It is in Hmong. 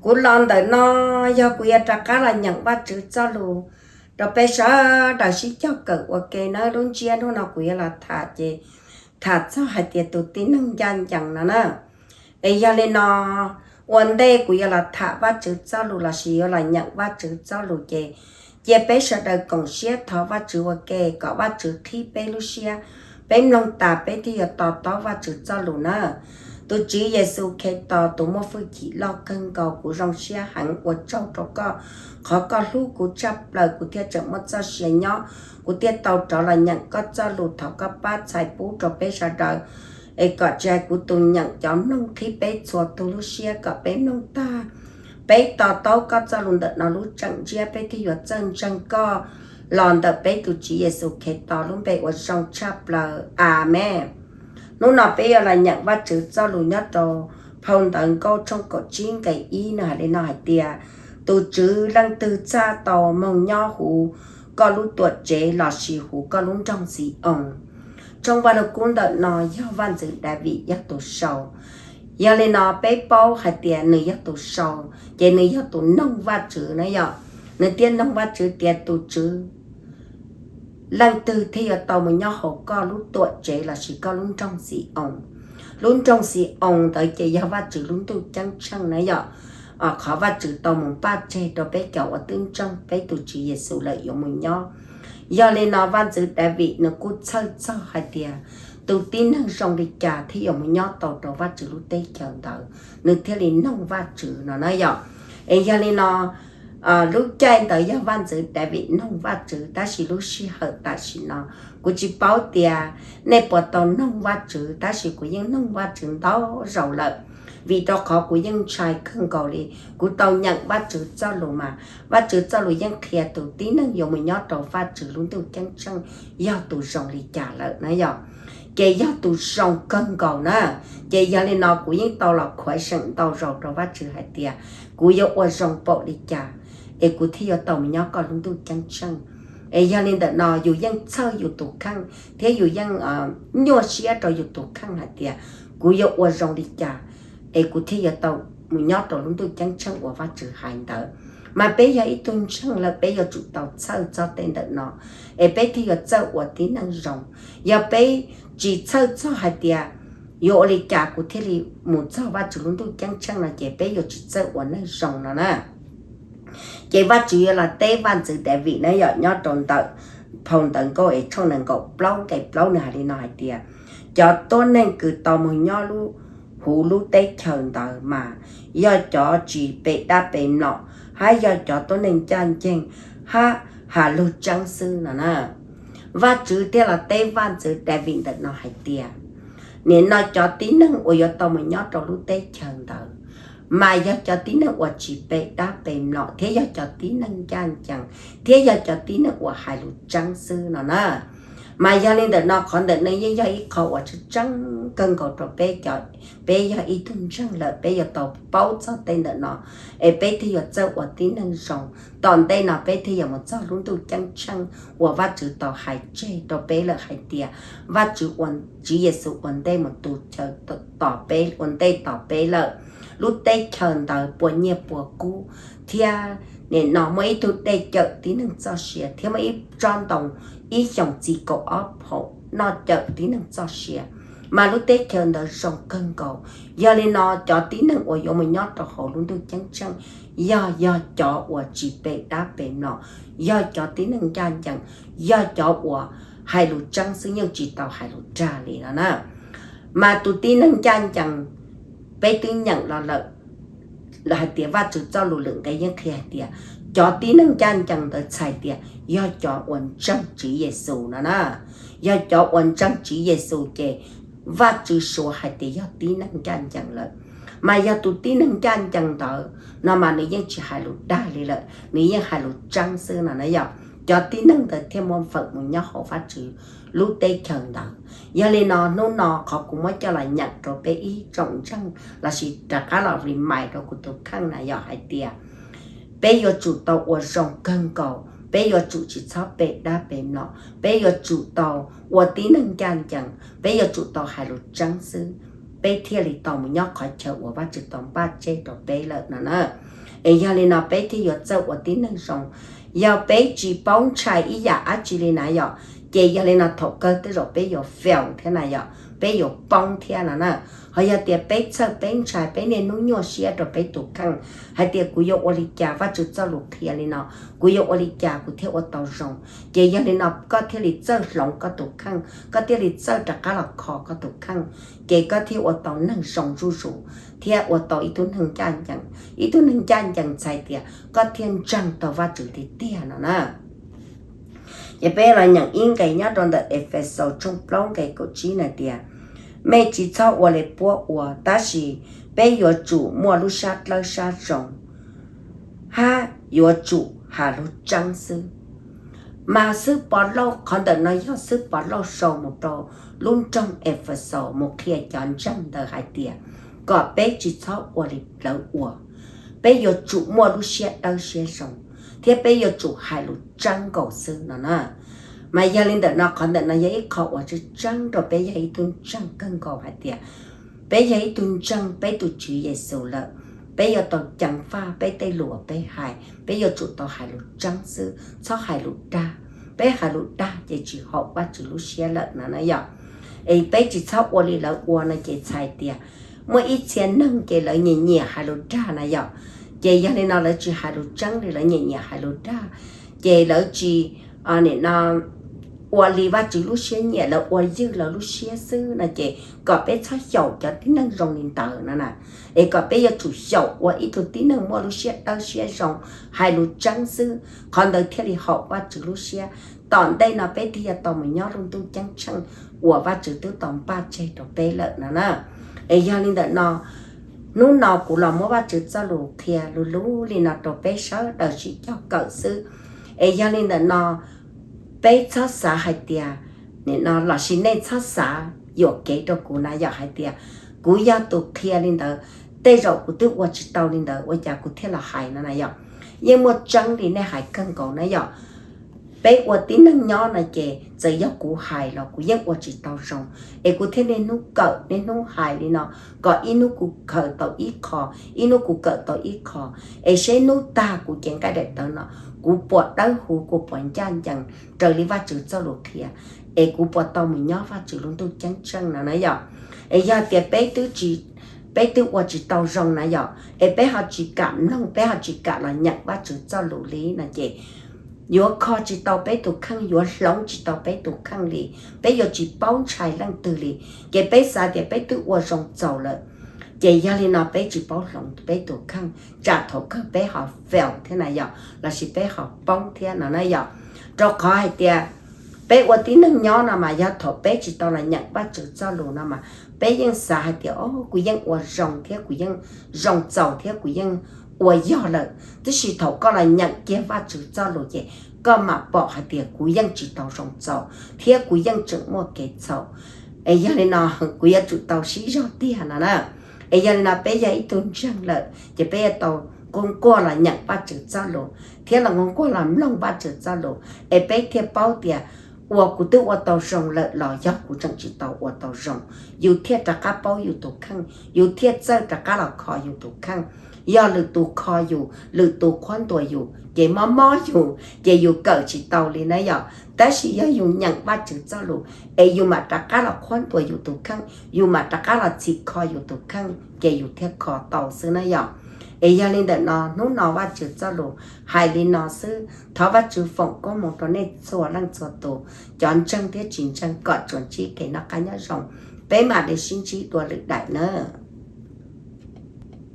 Kuv los ntawm no yog kuv yuav rov qab los nyeem Vajtswv txoj lus rau peb sawv daws sib cog kawm ua ke nawb. Lub ntsiab hnub no kuv yuav los tham ces tham txog hais tias tus tib neeg ncaj ncees no na. Es yog li no, ua ntej kuv yuav los tham Vajtswv txoj lus lossis yuav los nyeem Vajtswv txoj lus ces cia peb sawv daws koom siab thov Vajtswv ua ke kom Vajtswv qhib peb lub siab, peb mloog tas peb thiaj yuav to taub Vajtswv txoj lus na. Tus Tswv Yexus Khetos tus muaj hwj chim loj kawg nkaus, kuv zoo siab heev ua tsaug rau koj, qhov koj hlub kuv tshaj plaws kuv thiaj tseem muaj txoj sia nyob, kuv thiaj tau rov los nyeem koj txoj lus. Thov koj pab txhais pub rau peb sawv daws, es kom tsis hais kuv tus nyeem, cov mloog, qhib peb txhua tus lub siab kom peb mloog tag, peb to taub koj txoj lus ntawm no lub tseem ntsiab peb thiaj yuav txawj ntseeg koj los ntawm peb tus Tswv Yexus Khetos lub npe uas zoo tshaj plaws. Amees. Hnub no peb yuav los nyeem Vajtswv txoj lus nyob rau phau Ntawv Nkauj tshooj kaum tsib nqe ib nws hais li no hais tias, tus Tswv leej twg txhaj tau moog nyob huv koj lub tuam tsev lossis huv koj lub nroog Xi-oos? Tshooj Vajluskub ntawm no yog vaj ntxwv Daviv yog tus sau. Yog li no peb paub hais tias nws yog tus sau, ces nws yog tus noog Vajtswv na yom. Nws thiaj noog Vajtswv tias, tus Tswv leej twg thiaj yuav tau mus nyob hauv koj lub tuam tsev lossis koj lub nroog Xi-oos? Lub nroog Xi-oos ntawd ces yog Vajtswv lub ntuj ceeb tsheej na yom. Qhov Vajtswv tau mus npaj tseg rau peb cov uas twb ntseeg peb tus Tswv Yexus lawm yuav mus nyob. Yog li no vaj ntxwv Daviv nws kuj txhawj txog hais tias tus tib neeg zoo li cas thiaj yuav mus nyob tau rau Vajtswv lub teb chaws ntawd, nws thiaj li noog Vajtswv no na yom. Es yog li no, lub caij ntawd yog vaj ntxwv Daviv noog Vajtswv, tab sis lub sij hawm tam sim no kuv tsis paub tias nej puas tau noog Vajtswv, tab sis kuv yeej noog Vajtswv ntau zaus lawm, vim rau qhov kuv yeej ntshai kawg nkaus li. Kuv tau nyeem Vajtswv txoj lus mas Vajtswv txoj lus yeej qhia tus tib neeg yuav mus nyob rau Vajtswv lub ntuj ceeb tsheej yog tus zoo li cas lawm na yom. Ces yog tus zoo kawg nkaus na. Ces yog li no kuv yeej tau los khuv seem ntau zaus rau Vajtswv hais tias kuv yuav ua zoo npaum li cas es kuv thiaj yuav tau mus nyob koj lub ntuj ceeb tsheej. Es yog li ntawm no yus yeej txhawj yus tus kheej thiab yus yeej nyuaj siab rau yus tus kheej hais tias kuv yuav ua zoo li cas es kuv thiaj yuav tau mus nyob rau lub ntuj ceeb tsheej uas Vajtswv hais ntawd. Mas peb yog ib tug ntseeg lawm peb yuav tsum tau txhawj txog tej ntawm no es peb thiaj yuav txawj ua tib neeg zoo. Yog peb tsis txhawj txog hais tias yuav ua li cas kuv thiaj li mus txog Vajtswv lub ntuj ceeb tsheej no ces peb yuav tsis txawj ua neeg zoo no na. Ces Vajtswv yuav los teb vaj ntxwv Daviv na yom, nyob rau ntawm phau Ntawv Nkauj es tshooj nees nkaum plaub nqe plaub nws hais li no hais tias, cov tuab neeg kws tau moog nyob huv lub teb chaws ntawd mas yog cov tsis pe dab pe mlom hab yog cov tuab neeg ncaj ncees hab has lug tseeb xwb no na. Vajtswv thiaj los teb vaj ntxwv Daviv ntawm no hais tias, nim no cov tib neeg uas yuav tau mus nyob rau lub teb chaws ntawd mas yog cov tib neeg uas tsis pe dab pe mlom thiab yog cov tib neeg ncaj ncees thiab yog cov tib neeg uas hais lus tseeb xwb no na. Mas yog li ntawm no qhov ntawm no yeej yog ib qho uas tseeb tseeb kawg nkaus rau peb cov, peb yog ib tug ntseeg lawm peb yuav tau paub txog tej ntawm no es peb thiaj yuav txawj ua tib neeg zoo. Tom ntej no peb thiaj yuav mus txog lub ntuj ceeb tsheej uas Vajtswv tau hais tseg rau peb lawm hais tias Vajtswv ua, Tswv Yexus ua ntej mus tu chaw tos peb, ua ntej tos peb lawm. Lub teb chaws ntawd puas nyiaj puas kub thiab nim no muaj ib tug dej cawm tib neeg txoj sia thiab muaj ib tsob ntoo ib xyoos txi kaum ob phaum noj cawm tib neeg txoj sia. Mas lub teb chaws ntawd zoo kawg nkaus. Yog li no cov tib neeg uas yuav mus nyob rau hauv lub ntuj ceeb tsheej yog, yog cov uas tsis pe dab pe mlom, yog cov tib neeg ncaj ncees, yog cov uas hais lus tseeb xwb yeej tsis tau hais lus dag li no na. Mas tus tib neeg ncaj ncees peb twb nyeem los lawm hais tias Vajtswv txoj lus lwm nqe yeej qhia hais tias cov tib neeg ncaj ncees ntawd txhais tias yog cov uas ntseeg Tswv Yexus no na. Yog cov uas ntseeg Tswv Yexus ces Vajtswv suav hais tias yog tib neeg ncaj ncees lawm. Mas yog tus tib neeg ncaj ncees ntawd no mas nws yeej tsis hais lus dag li lawm, nws yeej hais lus tseeb xwb no na yom. Cov tib neeg ntawd thiaj muaj feem mus nyob hauv Vajtswv lub teb chaws ntawd. Yog li no hnub no qhov kuv muab coj los nyeem rau peb ib tsoom ntseeg lossis rov qab los remind rau kuv tus kheej na yog hais tias peb yuav tsum tau ua zoo kawg nkaus, peb yuav tsum tsis txhob pe dab pe mlom, peb yuav tsum tau ua tib neeg ncaj ncees, peb yuav tsum tau hais lus tseeb xwb. peb thiaj li tau mus nyob qhov chaw uas Vajtswv tau npaj tseg rau peb lawm no na. Es yog li no peb thiaj yuav txawj ua tib neeg zoo. Yog peb tsis paub ntshai ib yam dab tsi li na yom, ces yog li no thaum kawg tej zaum peb yuav fail thiab na yom, peb yuav poob thiab no na. Ho yog tias peb txhawj peb ntshai, peb niaj hnub nyuaj siab rau peb tus kheej hais tias kuv yuav ua li cas, Vajtswv txoj lus qhia li no, kuv yuav ua li cas kuv thiaj ua tau zoo, ces yog li no koj thiaj li txawj hloov koj tus kheej, koj thiaj li txawj rov qab los kho koj tus kheej, ces koj thiaj ua tau neeg zoo zuj zus thiab ua tau ib tug neeg ncaj ncees. Ib tug neeg ncaj ncees txhais tias koj thiaj ntseeg tau Vajtswv tiag tiag no na. Ces peb los nyeem ib nqe nyob rau ntawm Efexus tshooj plaub nqe kaum tsib hais tias, mej tsis txhob ua li puab ua, tab sis peb yuav tsum muaj lub sab dawb sab zoo, hab yuav tsum has lug tseeb xwb. Mas xib hwb Pov Lauj, qhov ntawm no yog xib hwb Pov Lauj sau mus rau lub nroog Efexus mus qhia cov ntseeg ntawd hais tias kom peb tsis txhob ua li lawv ua, peb yuav tsum muaj lub siab dawb siab zoo, thiab peb yuav tsum hais lus tseeb nkaus xwb no na. Mas yog li ntawm no qhov ntawm no yog ib qho uas tseeb tseeb rau peb yog ib tug ntseeg kawg nkaus hais tias peb yog ib tug ntseeg peb tus Tswv Yexus lawm, peb yuav tau ceev faj peb tej lus uas peb hais, peb yuav tsum tau hais lus tseeb xwb, txhob hais lus dag. Peb hais lus dag ces tsis haum Vajtswv lub siab lawm no na yom. Es peb tsis txhob ua li lawv ua no ces txhais tias muaj ib txhia neeg ces lawv nyiam nyiam hais lus dag na yom. Ces yog li no lawv tsis hais lus tseeb li, lawv nyiam nyiam hais lus dag, ces lawv tsis, nim no, ua li Vajtswv lub siab nyiam, lawv ua ywj lawv lub siab xwb no ces kom peb txhob xyaum cov tib neeg zoo li ntawd no na. Es kom peb yuav tsum xyaum ua ib tug tib neeg muaj lub siab dawb siab zoo, hais lus tseeb xwb, qhov ntawd thiaj li haum Vajtswv lub siab. Tom ntej no peb thiaj yuav tau mus nyob lub ntuj ceeb tsheej uas Vajtswv twb tau npaj tseg rau peb lawm no na. Es yog li ntawm no, hnub no kuv los muab Vajtswv txoj lus qhia lug lug li no rau peb sawv daws sib cog kawm xwb. Es yog li ntawm no, peb txhob xav hais tias, nim no lossis nej txhob xav yuam kev rau kuv na yom, hais tias kuv yog tus qhia li ntawd, tej zaum kuv twb ua tsis tau li ntawd ua cas kuv thiaj los hais no na yom. Yeej muaj tseeb li nej hais kawg nkaus na yom. Peb ua tib neeg nyob no ces txawm yog kuv hais los kuv yeej ua tsis tau zoo, es kuv thiaj niaj hnub kawm niaj hnub hais li no, kom ib hnub kuv kawm tau ib qho, ib hnub kuv kawm tau ib qho, es seb hnub tag kuv cev nqaij daim tawv no kuv puas dawb huv, kuv puas ncaj ncees raws li Vajtswv txoj lus qhia, es kuv puas tau mus nyob Vajtswv lub ntuj ceeb tsheej no na yom. Es yog tias peb twb ua tsis tau zoo na yom, es peb ho tsis kam mloog, peb ho tsis kam los nyeem Vajtswv txoj lus li no ces yuav kho tsis tau peb tus kheej, yuav hloov tsis tau peb tus kheej li, peb yuav tsis paub ntshai leej twg li. Ces peb xav tias peb twb ua zoo txaus lawm, ces yog li no peb tsis paub hloov peb tus kheej, tsam thaum kawg peb ho fail thiab na yom, lossis peb ho poob thiab no na yom. Rau qhov hais tias peb ua tib neeg nyob no mas yog thaum peb tsis tau los nyeem Vajtswv txoj lus no mas peb yeej xav hais tias, o, kuv yeej ua zoo thiab kuv yeej zoo txaus thiab kuv yeej ua yog lawm. Tab sis thaum koj los nyeem kiag Vajtswv txoj lus ces koj mam pom hais tias kuv yeej tsis tau zoo txaus thiab kuv yeej tseem muaj kev txhaum. Es yog li no kuv yuav tsum tau sib zog tiag no na. Es yog li no peb yog ib tug ntseeg lawm ces peb yuav tau nquag nquag los nyeem Vajtswv txoj lus thiab los nquag nquag los mloog Vajtswv txoj lus, es peb thiaj paub tias uas kuv twb ua tau zoo lawm los yog kuv tseem tsis tau ua tau zoo. Yus thiaj rov qab paub yus tus kheej, yus thiaj txawj rov qab los kho yus tus kheej. Yog lwm tus kho yus, lwm tus qhuab ntuas yus ces mob mob yus ces yus kawm tsis tau li na yom. Tab sis yog yus nyeem Vajtswv txoj lus es yus mam rov qab los qhuab ntuas yus tus kheej, yus mam rov qab los txhim kho yus tus kheej ces yus thiaj kho tau xwb na yom. Es yog li ntawm no hnub no Vajtswv txoj lus hais li no xwb. Thov Vajtswv foom koob hmoov rau nej txhua leej txhua tus, cov ntseeg thiab tsis ntseeg kom tsuas ntsib kev noj qab nyob zoo. Peb mam li sib ntsib dua lwm daim na.